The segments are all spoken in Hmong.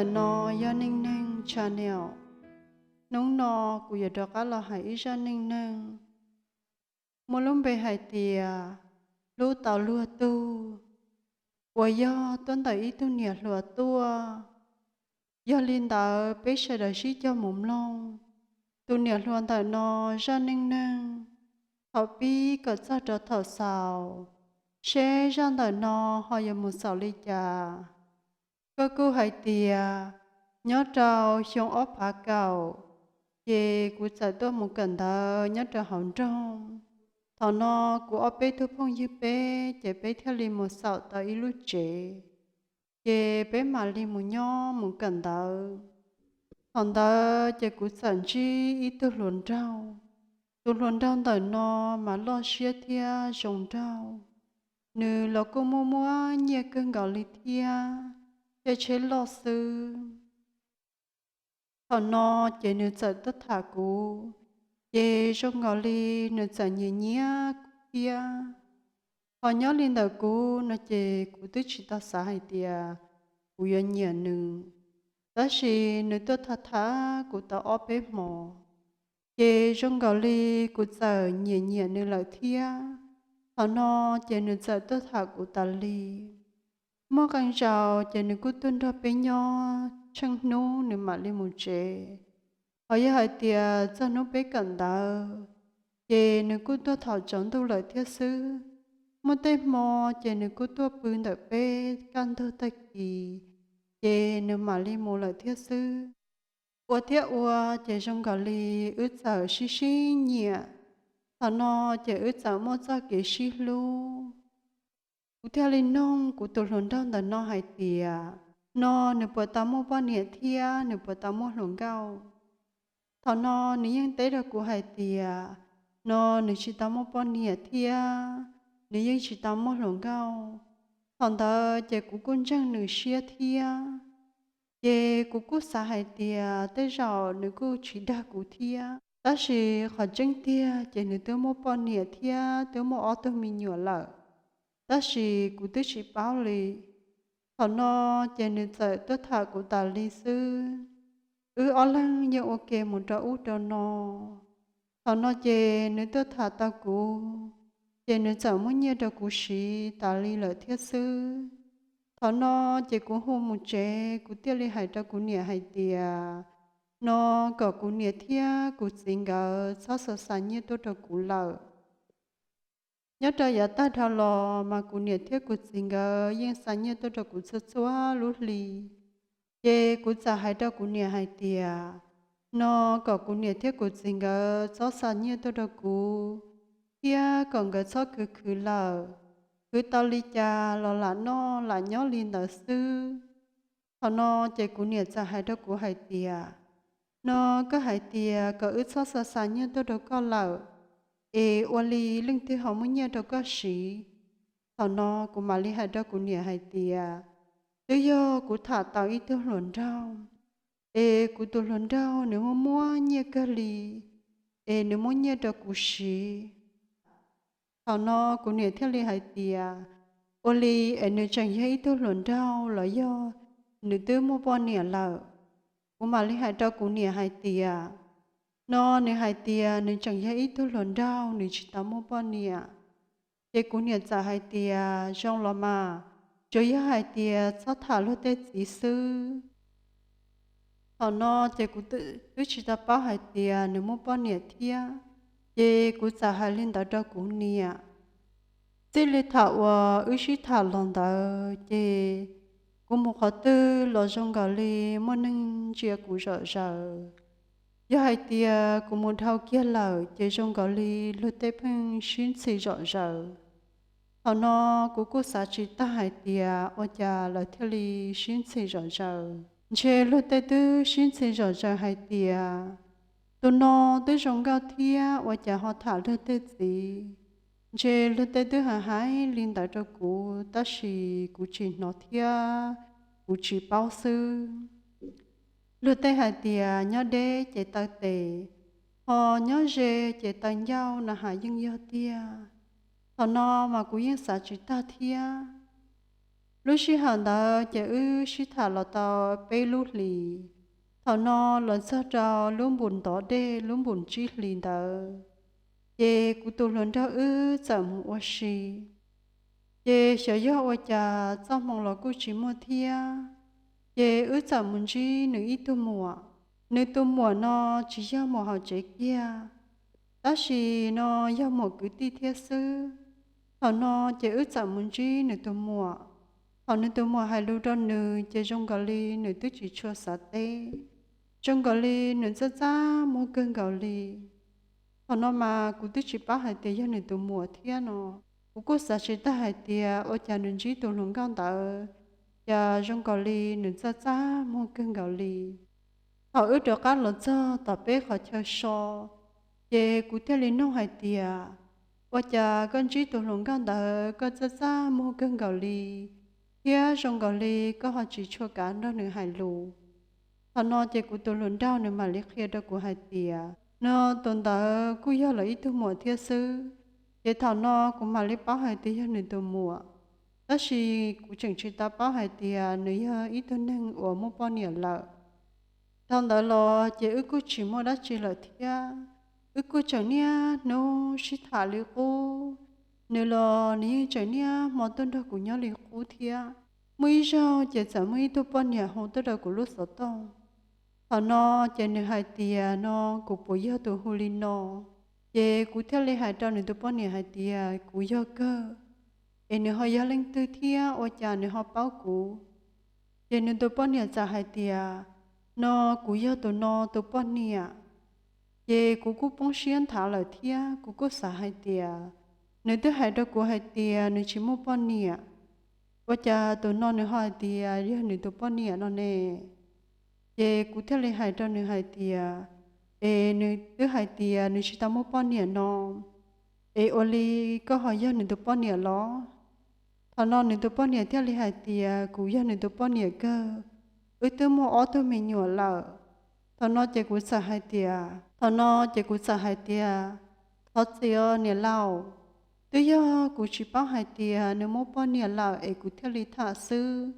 Ntawm no yog Neej Neeg Channel. Hnub no kuv yuav rov qab los hais ib zaj neej neeg muaj lub npe hais tias Hlub Tau Luag Tug, uas yog tuaj ntawm ib tug niam hluas tuaj. Yog li ntawd peb sawv daws sib cog mus mloog tus niam hluas ntawm no zaj neej neeg thaum pib kom txog rau thaum xaus, seb zaj ntawm no ho yuav mus xaus li cas. Koj kuj hais tias nyob rau xyoo ob phav kaum, ces kuv txawm tuaj mus kawm ntawv nyob rau hauv nroog. Thaum no kuv ob peb tug phooj ywg peb ces peb thiaj li mus xaum tau ib lub tsev, ces peb mam li mus nyob mus kawm ntawv. Thaum ntawd ces kuv txawm ntsib ib tug hluas nraug. Tus hluas nraug ntawm no mas loj siab thiab zoo nraug. Nws los kuj muaj muaj nyiaj kawg nkaus li thiab, caij tsheb loj xwb. Thaum no ces nws txawm tuaj tham kuv, ces zoo nkaus li nws txawm nyiam nyiam kuv thiab. Ho nyob li ntawm kuv no ces kuv twb tsis tau xav hais tias kuv yuav nyiam nws, tab sis nws tuaj tham tham kuv tau ob peb hmos, ces zoo nkaus li kuv txawm nyiam nyiam nws lawm thiab. Thaum no ces nws txawm tuaj tham kuv tas li. Muaj qee zaus ces nws kuj tuaj nrog peb nyob tsheej hnub nws mam li mus tsev. Ho yog hais tias txog hnub peb kawm ntawv, ces nws kuj tuaj thaum tsaus ntuj lawm thiab xwb. Muaj tej hmo ces nws kuj tuaj pw ntawm peb kaj ntug tag kis, ces nws mam li mus lawm thiab xwb. Ua thiab ua ces zoo nkaus li wb txawm sib sib nyiam. Thaum no ces wb txawm muaj txoj kev sib hlub. Kuv thiaj li noog kuv tus hluas nraug ntawm no hais tias, no nws puas tau muaj poj niam thiab nws puas tau muaj hluas nkauj. Thaum no nws yeej teb rau kuv hais tias, no nws tsis tau muaj poj niam thiab nws yeej tsis tau muaj hluas nkauj. Thaum ntawd ces kuv kuj ntseeg nws siab thiab, ces kuv kuj xav hais tias tej zaum nws kuj tsis dag kuv thiab. Tab sis qhov tseeb tiag ces nws twb muaj poj niam thiab twb muaj ob tug me nyuam lawm, tab sis kuv twb tsis paub li. Thaum no ces nws txawm tuaj tham kuv tas li xwb. Wb ob leeg yeej ua ke mus rau ub rau no. Thaum no ces nws tuaj tham tau kuv, ces nws txawm muab nyiaj rau kuv siv tas li lawm thiab xwb. Thaum no ces kuv hu mus tsev, kuv thiaj li hais rau kuv niam hais tias, no kom kuv niam thiab kuv txiv nkawd txhob xa xa nyiaj tuaj rau kuv lawm. Nyob rau yav tag dhau los mas kuv niam thiab kuv txiv nkawd yeej xa nyiaj tuaj rau kuv txhua txhua lub hli. Ces kuv txawm hais rau kuv niam hais tias, no kom kuv niam thiab kuv txiv nkawd txhob xa nyiaj tuaj rau kuv, thiab kom nkawd txhob khwv khwv lawm, khwv tau li cas los lam noj lam nyob li ntawd xwb. Thaum no ces kuv niam txawm hais rau kuv hais tias, no koj hais tias kom wb txhob xa xa nyiaj tuaj rau koj lawm, es ua li leej twg ho muab nyiaj rau koj siv? Thaum no kuv mam li hais rau kuv niam hais tias, twb yog kuv tham tau ib tug hluas nraug, es kuv tus hluas nraug nws muaj muaj nyiaj kawg li, es nws muab nyiaj rau kuv siv. Thaum no kuv niam thiaj li hais tias, ua li es nws tseem yog ib tug hluas nraug los yog nws twb muaj poj niam lawm? Kuv mam li hais rau kuv niam hais tias, no nws hais tias nws tseem yog ib tug hluas nraug, nws tsis tau muaj poj niam. Ces kuv niam txawm hais tias, zoo los mas, tsuas yog hais tias txhob tham luag tej txiv xwb. Thaum no ces kuv twb tsis tau paub hais tias nws muaj poj niam thiab, ces kuv txawm hais li ntawd rau kuv niam. Txij li thaum uas wb sib tham los ntawd ces kuv mus qhov twg los zoo nkaus li muaj neeg ntsia kuv zom zaws. Yog hais tias kuv mus dhau kiag lawm ces zoo nkaus li luag tej pheej sib ntxhi zom zaws. Thaum no kuv kuj xav tsis tag hais tias ua cas lawv thiaj li sib ntxhi zom zaws. Ntshe luag tej twb sib ntxhi zom zaws hais tias, tus no twb zoo nkauj thiab ua cas ho tham luag tej txiv. Ntshe luag tej twb hais hais li ntawd rau kuv tab sis kuv tsis hnov thiab kuv tsis paub xwb. Luag tej hais tias nyob deb ces taw tes, ho nyob ze ces taw ncauj no has yeej yog tiag. Thaum no mas kuv yeej xav tsis tag thiab. Lub sij hawm ntawd ces wb sib tham los tau peb lub hlis. Thaum no los txog rau lub npus ntov dej, lub npus tsib hlis ntawd, ces kuv tus hluas nraug wb txawm mus ua si. Ces xyov yog ua cas txoj hmoo los kuj tsis muaj thiab, ces wb txawm mus ntsib nws ib tug muam. Nws tus muam no tsis yog muam hauv tsev kiag, tab sis no yog muam kwv tij thiab xwb. Thaum no ces wb txawm mus ntsib nws tus muam. Thaum nws tus muam hais lus rau nws ces zoo nkaus li nws twb tsis tshua xav teb, zoo nkaus li nws txaj txaj muag kawg nkaus li. Thaum no mas kuv twb tsis paub hais tias yog nws tus muam thiab no, kuv kuj xav tsis tag hais tias ua cas nws ntsib tus hluas nkauj ntawd, cas zoo nkaus li nws txaj txaj muag kawg nkaus li. Thaum wb rov qab los txog tom peb qhov chaw so, ces kuv thiaj li nug hais tias, ua cas koj ntsib tus hluas nkauj ntawd koj txaj txaj muag kawg nkaus li, thiab zoo nkaus li koj ho tsis tshua kav nrog nws hais lus? Thaum no ces kuv tus hluas nraug nws mam li qhia rau kuv hais tias, no tus ntawd kuj yog lawv ib tug muam thiab xwb. Ces thaum no kuv mam li paub hais tias yog nws tus muam, tab sis kuv tseem tsis tau paub hais tias nws yog ib tug neeg uas muaj poj niam lawm. Dhau ntawd los ces wb kuj tsis muaj dab tsi lawm thiab, wb kuj tseem niaj hnub sib tham li qub. Nws los nws yeej tseem niaj hmo tuaj nrog kuv nyob li qub thiab. Muaj ib zaug ces txawm muaj ib tug poj niam hu tuaj rau kuv lub xov tooj. Thaum no ces nws hais tias, no kuv puas yog tus hu li no? Ces kuv thiaj li hais rau nws tus poj niam hais tias, kuv yog kawg, es nws ho yog leej twg thiab ua cas nws ho paub kuv? Ces nws tus poj niam txawm hais tias, no kuv yog tus no tus poj niam. Ces kuv kuj poob siab nthav lawm thiab kuv kuj xav hais tias, nws twb hais rau kuv hais tias nws tsis muaj poj niam, ua cas tus no nws ho hais tias yog nws tus poj niam no ne? Ces kuv thiaj li hais rau nws hais tias, es nws twb hais tias nws tsis tau muaj poj niam no, es ua li koj ho yog nws tus poj niam los? Thaum no nws tus poj niam thiaj li hais tias, kuv yog nws tus poj niam kawg, wb twb muaj ob tug me nyuam lawm. Thaum no ces kuv txawm hais tias, thaum no ces kuv txawm hais tias, thov txim os niam laus, twb yog kuv tsis paub hais tias nws muaj poj niam lawm es kuv thiaj li tham xwb,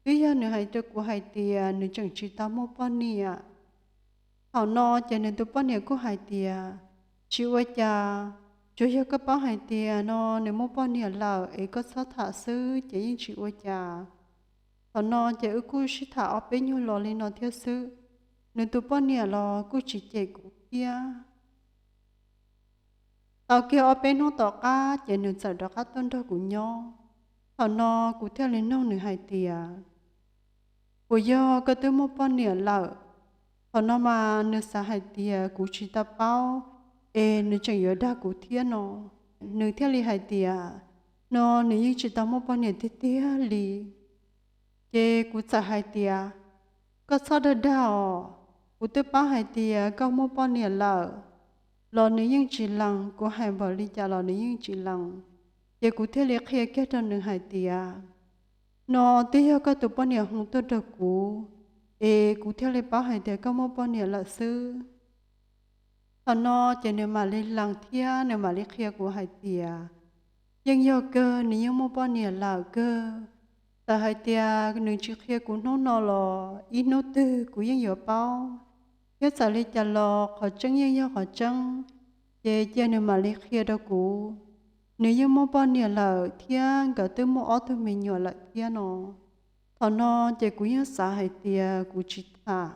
twb yog nws hais rau kuv hais tias nws tseem tsis tau muaj poj niam. Thaum no ces nws tus poj niam kuj hais tias, tsis ua cas, tsuas yog koj paub hais tias no nws muaj poj niam lawm es koj txhob tham xwb ces yeej tsis ua cas. Thaum no ces wb kuj sib tham ob peb nyuag lo li no thiab xwb, nws tus poj niam los kuj tsis cem kuv thiab. Tau kiag ob peb hnub tom qab ces nws txawm rov qab tuaj nrog kuv nyob. Thaum no kuv thiaj li nug nws hais tias, puas yog koj twb muaj poj niam lawm? Thaum no mas nws xav hais tias kuv tsis tau paub, es nws tseem yuav dag kuv thiab no. Nws thiaj li hais tias, no nws yeej tsis tau muaj poj niam tiag tiag li. Ces kuv txawm hais tias, koj txhob dag dag os, kuv twb paub hais tias koj muaj poj niam lawm, los nws yeej tsis lees, kuv hais npaum li cas los nws yeej tsis lees. Ces kuv thiaj li qhia kiag rau nws hais tias, no twb yog koj tus poj niam hu tuaj rau kuv, es kuv thiaj li paub hais tias koj muaj poj niam lawm xwb. Thaum no ces nws mam li lees thiab nws mam li qhia kuv hais tias, yeej yog kawg, nws yeej muaj poj niam lawm kawg. Txawm hais tias nws tsis qhia kuv hnub no los ib hnub twg kuv yeej yuav paub, thiab txawm li cas los qhov tseeb yeej yog qhov tseeb. Ces cia nws mam li qhia rau kuv, nws yeej muaj poj niam lawm thiab nkawd twb muaj ob tug me nyuam lawm thiab no. Thaum no ces kuv yeej xav hais tias kuv tsis tham,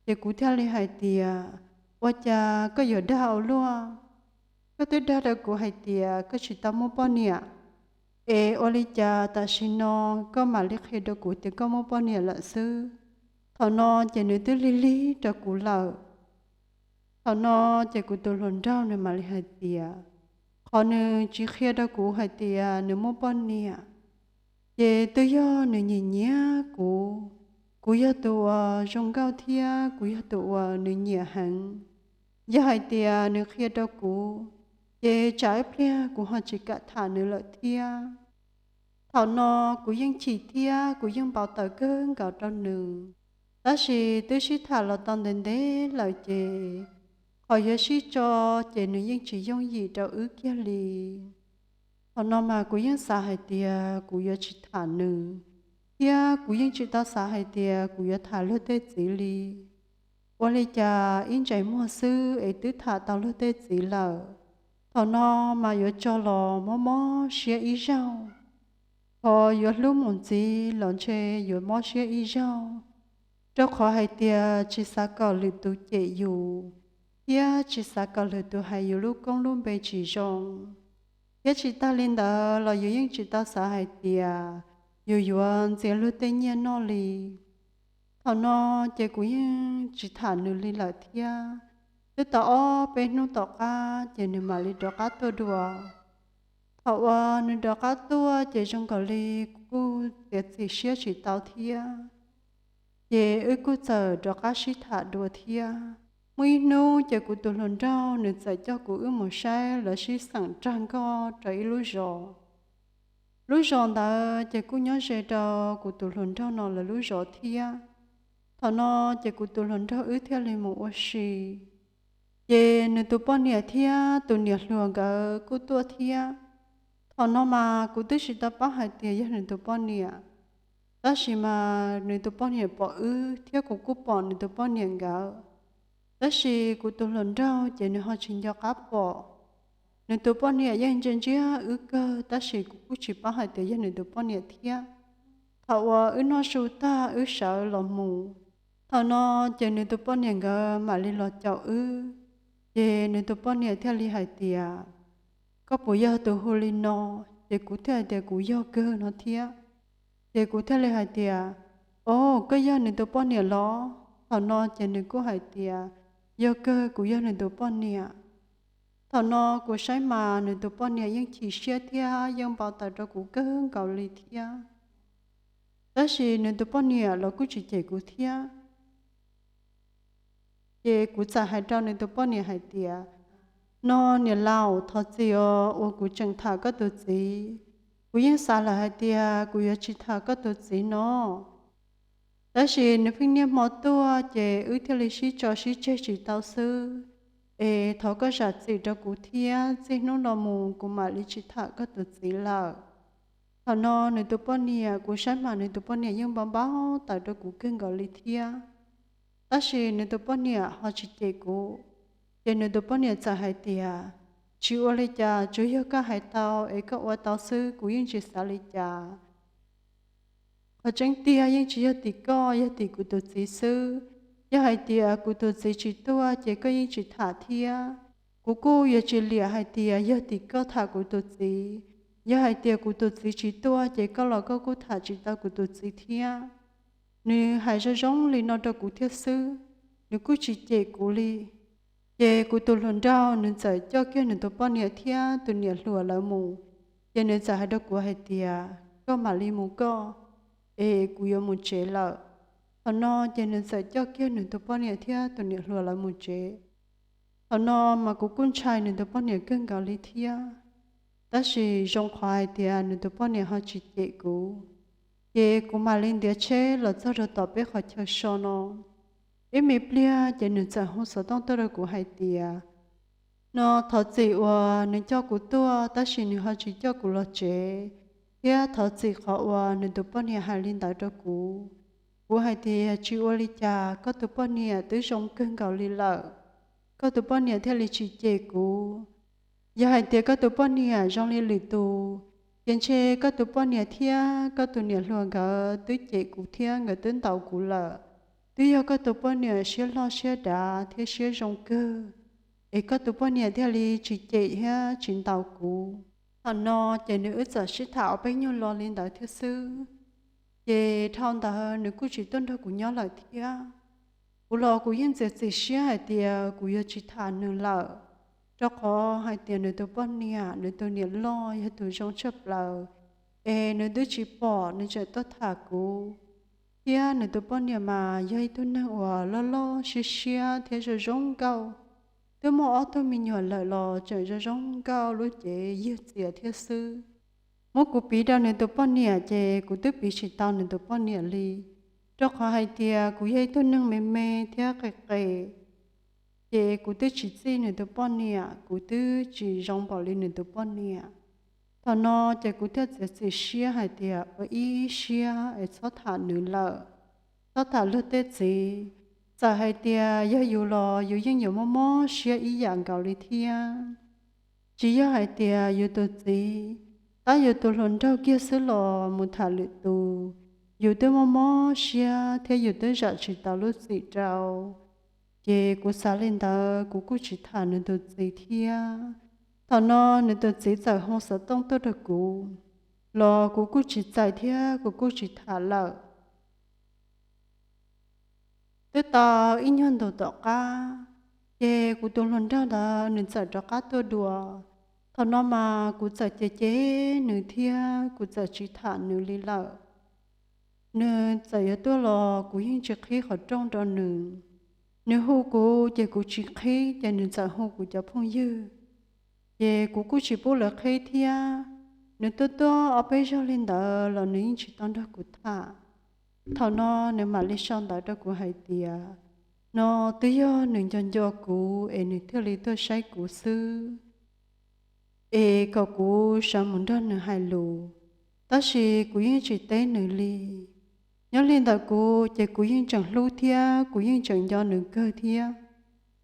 ces kuv thiaj li hais tias, ua cas koj yuav dag ua luaj? Koj twb dag rau kuv hais tias koj tsis tau muaj poj niam, es ua li cas tam sim no koj mam li qhia rau kuv tias koj muaj poj niam lawm xwb? Thaum no ces nws twb lig lig rau kuv lawm. Thaum no ces kuv tus hluas nraug nws mam li hais tias, qhov nws tsis qhia rau kuv hais tias nws muaj poj niam, ces twb yog nws nyiam nyiam kuv. Kuv yog tus uas zoo nkauj thiab kuv yog tus uas nws nyiam heev. Yog hais tias nws qhia rau kuv, ces tsam ib pliag kuv ho tsis kam tham nws lawm thiab. Thaum no kuv yeej chim thiab kuv yeej npau taws kawg nkaus rau nws, tab sis twb sib tham los tau ntev ntev lawm ces qhov yuav sib tso ces nws yeej tsis yooj yim rau wb kiag li. Thaum no mas kuv yeej xav hais tias kuv yuav tsis tham nws, thiab kuv yeej tsis tau xav hais tias kuv yuav tham luag tej txiv li. Ua li cas ib ntsais muag xwb es twb tham tau luag tej txiv lawm. Thaum no mas yuav tso los mob mob siab ib zaug. Qhov yuav hlub mus ntxiv los ntshe yuav mob siab ib zaug, rau qhov hais tias tsis xav kom lwm tus cem yus, thiab tsis xav kom lwm tus hais yus lub koob lub npe tsis zoo. Thiab tsis tag li ntawd los yus yeej tsis tau xav hais tias yus yuav ntxias luag tej nyiaj noj li. Thaum no ces kuv yeej tsis tham nws li lawm thiab. Twb tau ob peb hnub tom qab ces nws mam li rov qab tuaj dua. Thaum uas nws rov qab tuaj ces zoo nkaus li kuv kuj txiav txim siab tsis tau thiab. Ces wb kuj txawm rov qab sib tham dua thiab. Muaj ib hnub ces kuv tus hluas nraug nws txawm coj kuv wb mus saib lawv sib xeem rag nkoj rau ib lub zos. Lub zos ntawd ces kuj nyob ze rau kuv tus hluas nraug no lawv lub zos thiab. Thaum no ces kuv tus hluas nraug wb thiaj li mus ua si. Ces nws tus poj niam thiab tus niam hluas nkawd kuj tuaj thiab. Thaum no mas kuv twb tsis tau paub hais tias yog nws tus poj niam, tab sis mas nws tus poj niam pom wb thiab kuv kuj pom nws tus poj niam nkawd. Tab sis kuv tus hluas nraug ces nws ho tsis nco qab pom. Nws tus poj niam yeej ntsia ntsia wb kawg, tab sis kuv kuj tsis paub hais tias yog nws tus poj niam thiab. Thaum uas wb noj su tag wb sawv los mus, thaum no ces nws tus poj niam nkawd mam li los caum wb. Ces nws tus poj niam thiaj li hais tias, koj puas yog tus hu li no? Ces kuv thiaj hais tias kuv yog kawg no thiab. Ces kuv thiaj li hais tias, o, koj yog nws tus poj niam los? Thaum no ces nws kuj hais tias, yog kawg, kuv yog nws tus poj niam. Thaum no kuv saib mas nws tus poj niam yeej chim siab thiab yeej npau taws rau kuv kawg nkaus li thiab. Tab sis nws tus poj niam los kuj tsis cem kuv thiab. Ces kuv txawm hais rau nws tus poj niam hais tias, no niam laus, thov txim os uas kuv tseem tham koj tus txiv. Kuv yeej xav lawm hais tias kuv yuav tsis tham koj tus txiv no. Tab sis nws pheej niaj hmo tuaj ces wb thiaj li sib tso sib tseg tsis tau xwb. Es thov koj zam txim rau kuv thiab, txij hnub no mus kuv mam li tsis tham koj tus txiv lawm. Thaum no nws tus poj niam, kuv saib mas nws tus poj niam yeej npau npau taws rau kuv kawg nkaus li thiab. Tab sis nws tus poj niam ho tsis cem kuv. Ces nws tus poj niam txawm hais tias, tsis ua li cas, tsuas yog koj hais tau es koj ua tau xwb, kuv yeej tsis xav li cas. Qhov tseeb tiag yeej tsis yog tim koj, yog tim kuv tus txiv xwb. Yog hais tias kuv tus txiv tsis tuaj ces koj yeej tsis tham thiab. Kuv kuj yuav tsis liam hais tias yog tim koj tham kuv tus txiv. Yog hais tias kuv tus txiv tsis tuaj ces koj los koj kuj tham tsis tau kuv tus txiv thiab. Nws hais zoo zoo li no rau kuv thiab xwb, nws kuj tsis cem kuv li. Ces kuv tus hluas nraug nws txawm coj kiag nws tus poj niam thiab tus niam hluas lawv mus. Ces nws txawm hais rau kuv hais tias, koj mam li mus koj, es kuv yuav mus tsev lawm. Thaum no ces nws txawm coj kiag nws tus poj niam thiab tus niam hluas lawv mus tsev. Thaum no mas kuv kuj ntshai nws tus poj niam kawg nkaus li thiab. Tab sis zoo qhov hais tias nws tus poj niam ho tsis cem kuv. Ces kuv mam li ntiav tsheb los txog rau tom peb qhov chaw so no. Ib me pliag ces nws txawm hu xov tooj tuaj rau kuv hais tias, no thov txim uas nws coj kuv tuaj tab sis nws ho tsis coj kuv los tsev, thiab thov txim qhov uas nws tus poj niam hais li ntawd rau kuv. Kuv hais tias, tsis ua li cas, koj tus poj niam twb zoo kawg nkaus li lawm, koj tus poj niam thiaj li tsis cem kuv. Yog hais tias koj tus poj niam zoo li lwm tus, ces ntshe koj tus poj niam thiab koj tus niam hluas nkawd twb cem kuv thiab nkawd twb ntaus kuv lawm. Twb yog koj tus poj niam siab loj siab dav thiab siab zoo kawg, es koj tus poj niam thiaj li tsis cem thiab tsis ntaus kuv. Thaum no ces nws wb txawm sib tham ob peb nyuag lo li ntawd thiab xwb. Ces dhau ntawd nws kuj tsis tuaj nrog kuv nyob lawm thiab. Kuv los kuv yeej txiav txim siab hais tias kuv yuav tsis tham nws lawm, rau qhov hais tias nws tus poj niam, nws tus niam loj yog tus zoo tshaj plaws, es nws twb tsis pom nws tseem tuaj tham kuv. Thiab nws tus poj niam mas yog ib tug neeg uas loj loj siab siab thiab zoo zoo nkauj. Twb muaj ob tug me nyuam lawm los tseem zoo zoo nkauj lub cev ywg txias thiab xwb. Muab kuv piv rau nws tus poj niam ces kuv twb piv tsis tau nws tus poj niam li, rau qhov hais tias kuv yog ib tug neeg me me thiab qis qis. Ces kuv twb tsis txij nws tus poj niam, kuv twb tsis zoo npaum li nws tus poj niam. Thaum no ces kuv thiaj txiav txim siab hais tias ua ib siab es txhob tham nws lawm, txhob tham luag tej txiv. Txawm hais tias yog yus los yus yeej yuav mob mob siab ib yam nkaus li thiab. Tsis yog hais tias yus tus txiv, tab yus tus hluas nraug kiag xwb los mus tham lwm tus, yus twb mob mob siab thiab yus twb zam tsis tau lub txim rau. Ces kuv xav li ntawd kuv kuj tsis tham nws tus txiv thiab. Thaum no nws tus txiv txawm hu xov tooj tuaj rau kuv, los kuv kuj tsis txais thiab kuv kuj tsis tham lawm. Twb tau ib nyuag ntus tom qab, ces kuv tus hluas nraug ntawd nws txawm rov qab tuaj dua. Thaum no mas kuv txawm cem cem nws thiab kuv txawm tsis tham nws li lawm. Nws txawm yuav tuaj los kuv yeej tsis qhib qhov rooj rau nws. Nws hu kuv ces kuv tsis qhib ces nws txawm hu kuv cov phooj ywg, ces kuv kuj tsis pub lawv qhib thiab. Nws tuaj tuaj ob peb zaug li ntawd los nws yeej tsis tau nrog kuv tham. Thaum no nws mam li sau ntawv rau kuv hais tias no twb yog nws nco nco kuv es nws thiaj li tuaj saib kuv xwb, es kom kuv sawv mus nrog nws hais lus, tab sis kuv yeej tsis teb nws li. Nyob li ntawm kuv ces kuv yeej tseem hlub thiab kuv yeej tseem nco nws kawg thiab,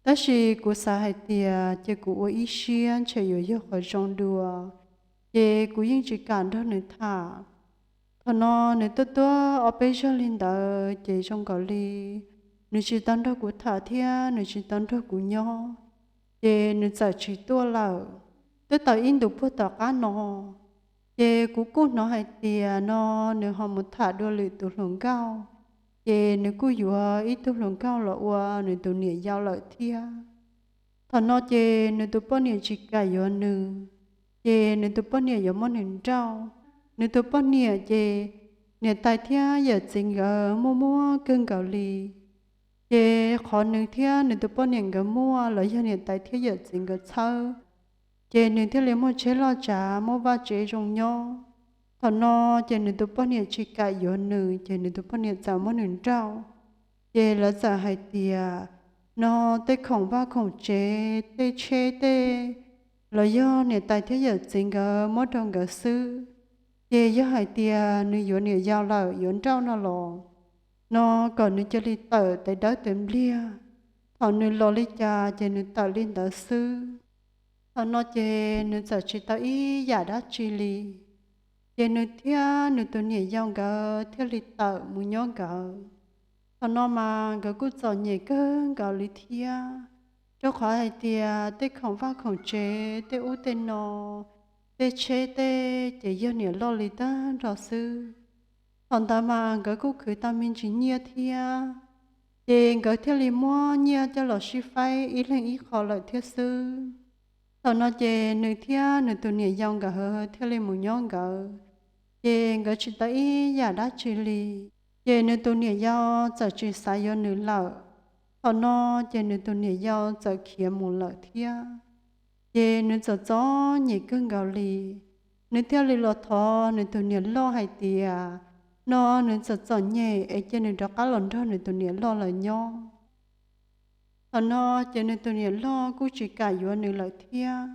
tab sis kuv xav hais tias ces kuv ua ib siab ntshe yuav yog qhov zoo dua, ces kuv yeej tsis kam nrog nws tham. Thaum no nws tuaj tuaj ob peb zaug li ntawd ces zoo nkaus li nws tsis tau nrog kuv tham thiab nws tsis tau nrog kuv nyob, ces nws txawm tsis tuaj lawm. Twb tau ib ntus puag tom qab no, ces kuv kuj hnov hais tias no nws ho mus tham dua lwm tus hluas nkauj, ces nws kuj yuav ib tug hluas nkauj los ua nws tus niam yau lawm thiab. Thaum no ces nws tus poj niam tsis kam yuav nws, ces nws tus poj niam yuav muab nws nrauj. Nws tus poj niam ces niam tais thiab yawm txiv nkawd muaj muaj kawg nkaus li, ces qhov nws thiab nws tus poj niam nkawd muaj los yog niam tais thiab yawm txiv nkawd txhawb, ces nws thiaj li muaj tsheb loj tsav muaj vaj tsev zoo nyob. Thaum no ces nws tus poj niam tsis kam yuav nws ces nws tus poj niam txawm muab nws nrauj. Ces lawv txawm hais tias no tej khoom vaj khoom tsev tej tsheb tej los yog niam tais thiab yawm txiv nkawd muab rau nkawd xwb, ces yog hais tias nws yuav niam yau lawm yuav nrauj no los, no kom nws cia li tawm tes dawb tes npliag, thaum nws los li cas ces nws tawm li ntawd xwb. Thaum no ces nws txawm tsis tau ib yam dab tsi li, ces nws thiab nws tus niam yau nkawd thiaj li tawm mus nyob nkawd. Thaum no mas nkawd kuj txom nyem kawg nkaus li thiab, rau qhov hais tias tej khoom vaj khoom tsev tej ub tej no, tej tsheb tej ces yog niam loj li tag nrho xwb. Thaum ntawd mas nkawd kuj khwv tau me ntsis nyiaj thiab, ces nkawd thiaj li muab nyiaj coj los sib faib ib leeg ib qho lawm thiab xwb. Thaum no ces nws thiab nws tus niam yau nkawd thiaj li mus nyob nkawd, ces nkawd tsis tau ib yam dab tsi li. Ces nws tus niam yau txawm tsis xav yuav nws lawm. Thaum no ces nws tus niam yau txawm khiav mus lawm thiab. Ces nws txawm txom nyem kawg nkaus li. Nws thiaj li los thov nws tus niam loj hais tias no nws txawm txom nyem es cia nws rov qab los nrog nws tus niam loj lawm nyob. Thaum no ces nws tus niam loj kuj tsis kam yuav nws lawm thiab.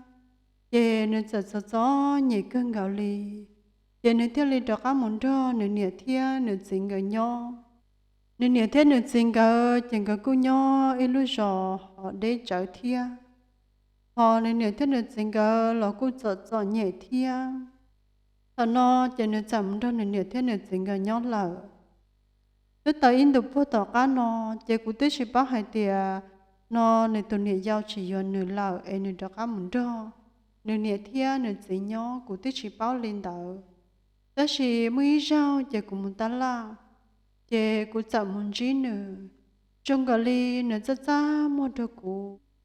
Ces nws txawm txom txom nyem kawg nkaus li. Ces nws thiaj li rov qab mus nrog nws niam thiab nws txiv nkawd nyob. Nws niam thiab nws txiv nkawd ces nkawd kuj nyob ib lub zos ho deb tsawv thiab, ho nws niam thiab nws txiv nkawd los kuj txom txom nyem thiab. Thaum no ces nws txawm mus nrog nws niam thiab nws txiv nkawd nyob lawm. Twb tau ib ntus puag tom qab no, ces kuv twb tsis paub hais tias no nws tus niam yau tsis yuav nws lawm es nws rov qab mus nrog nws niam thiab nws txiv nyob, kuv twb tsis paub li ntawd. Tab sis muaj ib zaug ces kuv mus tab laj, ces kuv txawm mus ntsib nws, zoo nkaus li nws txaj txaj muag rau kuv.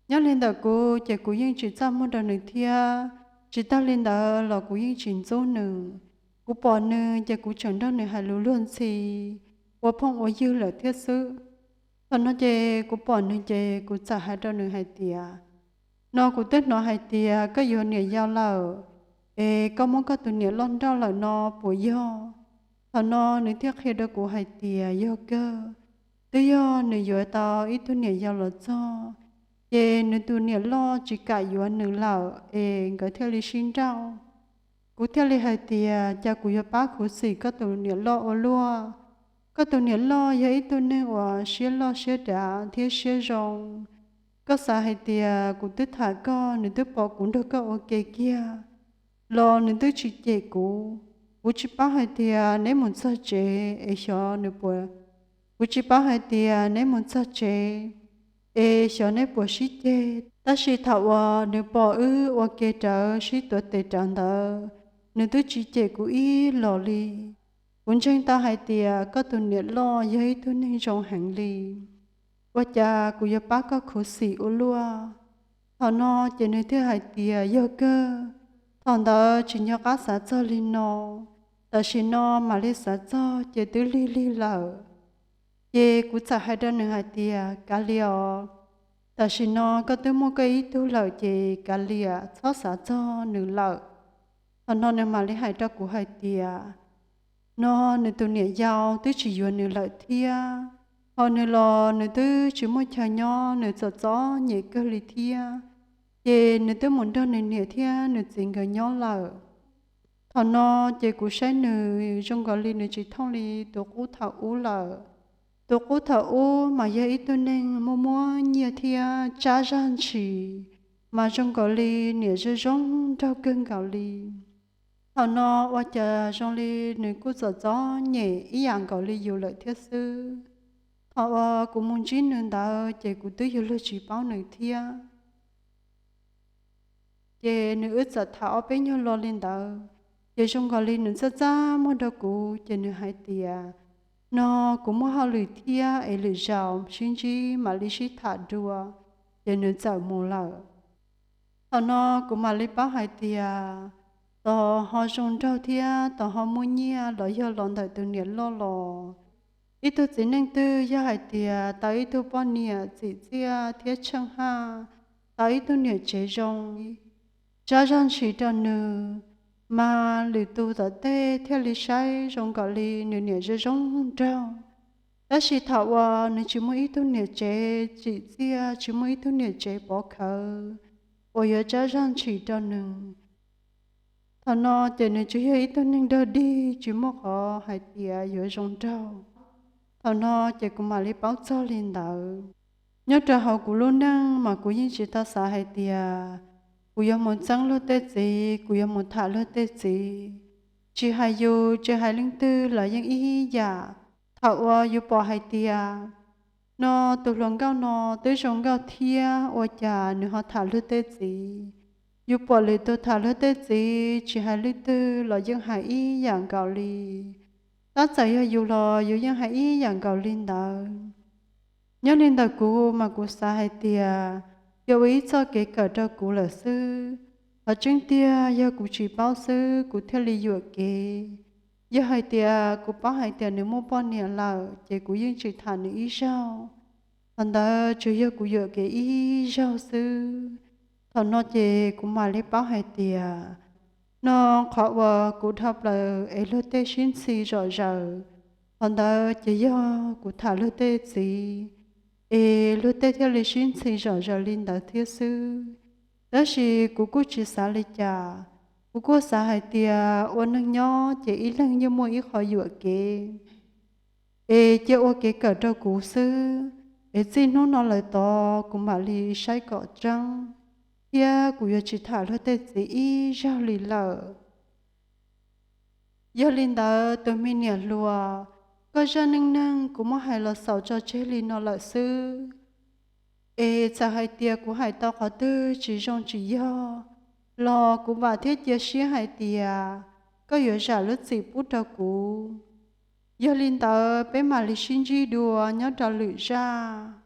Nyob li ntawm kuv ces kuv yeej tsis txaj muag rau nws thiab, tsis tag li ntawd los kuv yeej tsis ntxub nws. Kuv pom nws ces kuv tseem nrog nws hais lus luag ntxhi, ua phooj ua ywg lawm thiab xwb. Thaum no ces kuv pom nws ces kuv txawm hais rau nws hais tias, no kuv twb hnov hais tias koj yuav niam yau lawm, es koj muab koj tus niam loj nrauj lawm no puas yog? Thaum no nws thiaj qhia rau kuv hais tias yog kawg, twb yog nws yuav tau ib tug niam yau los txog, ces nws tus niam loj tsis kam yuav nws lawm es nkawd thiaj li sib nrauj. Kuv thiaj li hais tias, cas kuv yuav pab khuv xim koj tus niam loj ua luaj? Koj tus niam loj yog ib tug neeg uas siab loj siab dav thiab siab zoo. Koj xav hais tias kuv twb tham koj, nws twb pom kuv nrog koj ua ke kiag los nws twb tsis cem kuv. Kuv tsis paub hais tias neb mus txog tsev es xyov nws puas, kuv tsis paub hais tias neb mus txog tsev es xyov neb puas sib ceg, tab sis thaum uas nws pom wb ua ke rawv sib tuav tes rawv ntawd, nws twb tsis cem kuv ib los li. Kuv ntseeg tau hais tias koj tus niam loj yog ib tug neeg zoo heev li. Ua cas kuv yuav pab koj khuv xim ua luaj? Thaum no ces nws thiaj hais tias, yog kawg, thaum ntawd tsis nco qab xav txog li no, tam sim no mam li xav txog ces twb lig lig lawm. Ces kuv txawm hais rau nws hais tias, kav liam os, tam sim no koj twb muaj koj ib tug lawm ces kav liam, txhob xav txog nws lawm. Thaum no nws mam li hais rau kuv hais tias, no nws tus niam yau twb tsis yuav nws lawm thiab, ho nws los nws twb tsis muaj chaw nyob, nws txom txom nyem kawg li thiab, ces nws twb mus nrog nws niam thiab nws txiv nkawd nyob lawm. Thaum no ces kuv saib nws zoo nkaus li nws tsis thooj li tus qub thaum ub lawm. Tus qub thaum ub mas yog ib tug neeg muaj muaj nyiaj thiab tsab zaj ntshis, mas zoo nkaus li niam zoo zoo nraug kawg nkaus li. Thaum no ua cas zoo li nws kuj txom txom nyem ib yam nkaus li yus lawm thiab xwb. Thaum uas kuv mus ntsib nws ntawd ces kuv twb yuav luag tsis paub nws thiab. Ces nws wb txawm tham ob peb nyuag lo li ntawd, ces zoo nkaus li nws txaj txaj muag rau kuv ces nws hais tias, no kuv muaj hauj lwm thiab es lwm zaus sib ntsib mam li sib tham dua, ces nws txawm mus lawm. Thaum no kuv mam li paub hais tias, tos ho zoo nraug thiab tos ho muaj nyiaj los yog los ntawm tus niam loj los, ib tug txiv neej twg yog hais tias tau ib tug poj niam txim txiaj thiab tsheej haj, tau ib tug niam tsev zoo, tsab zaj ntshis rau nws, mas lwm tus tom tej thiaj li saib zoo nkaus li nws niam zoo zoo nraug. Tab sis thaum uas nws tsis muaj ib tug niam tsev tsim txiaj, tsis muaj ib tug niam tsev pov khawv uas yuav tsab zaj ntshis rau nws, thaum no ces nws tsuas yog ib tug neeg dog dig tsis muaj qhov hais tias yuav zoo nraug. Thaum no ces kuv mam li paub txog li ntawd. Nyob rau hauv kuv lub neej mas kuv yeej tsis tau xav hais tias kuv yuav mus txeeb luag tej txiv, kuv yuav mus tham luag tej txiv. Tsis hais yus tsis hais leej twg los yeej ib yam. Thaum uas yus pom hais tias, no tus hluas nkauj no twb zoo nkauj thiab ua cas nws ho tham luag tej txiv. Yus pom lwm tus tham luag tej txiv tsis hais leej twg los yeej hais ib yam nkaus li. Tab txawm yog yus los yus yeej hais ib yam nkaus li ntawd. Nyob li ntawm kuv mas kuv xav hais tias, yog ua ib txoj kev kawm rau kuv lawm xwb. Qhov tseeb tiag yog kuv tsis paub xwb kuv thiaj li yuam kev. Yog hais tias kuv paub hais tias nws muaj poj niam lawm ces kuv yeej tsis tham nws ib zaug. Qhov ntawd tsuas yog kuv yuam kev ib zaug xwb. Thaum no ces kuv mam li paub hais tias, no qhov uas kuv dhau plaws es luag tej sib ntxhi zom zaws, qhov ntawd ces yog kuv tham luag tej txiv, es luag tej thiaj li sib ntxhi zom zaws li ntawd thiab xwb. Tab sis kuv kuj tsis xav li cas, kuv kuj xav hais tias ua neeg nyob ces ib leeg yeej muaj ib qho yuam kev. Es cia ua kev kawm rau kuv xwb, es txij hnub no lawm tod kuv mam li saib kom tseeb, thiab kuv yuav tsis tham luag tej txiv ib zaug li lawm. Yog li ntawd tus me niam hluas, koj zaj neej neeg kuv muab hais los xaus tso tseg li no lawm xwb. Es txawm hais tias kuv hais tau qhov twg tsis zoo tsis yog los kuv vam thiab cia siab hais tias koj yuav zam lub txim pub rau kuv. Yog li ntawd peb mam li sib ntsib dua nyob rau lwm zaj.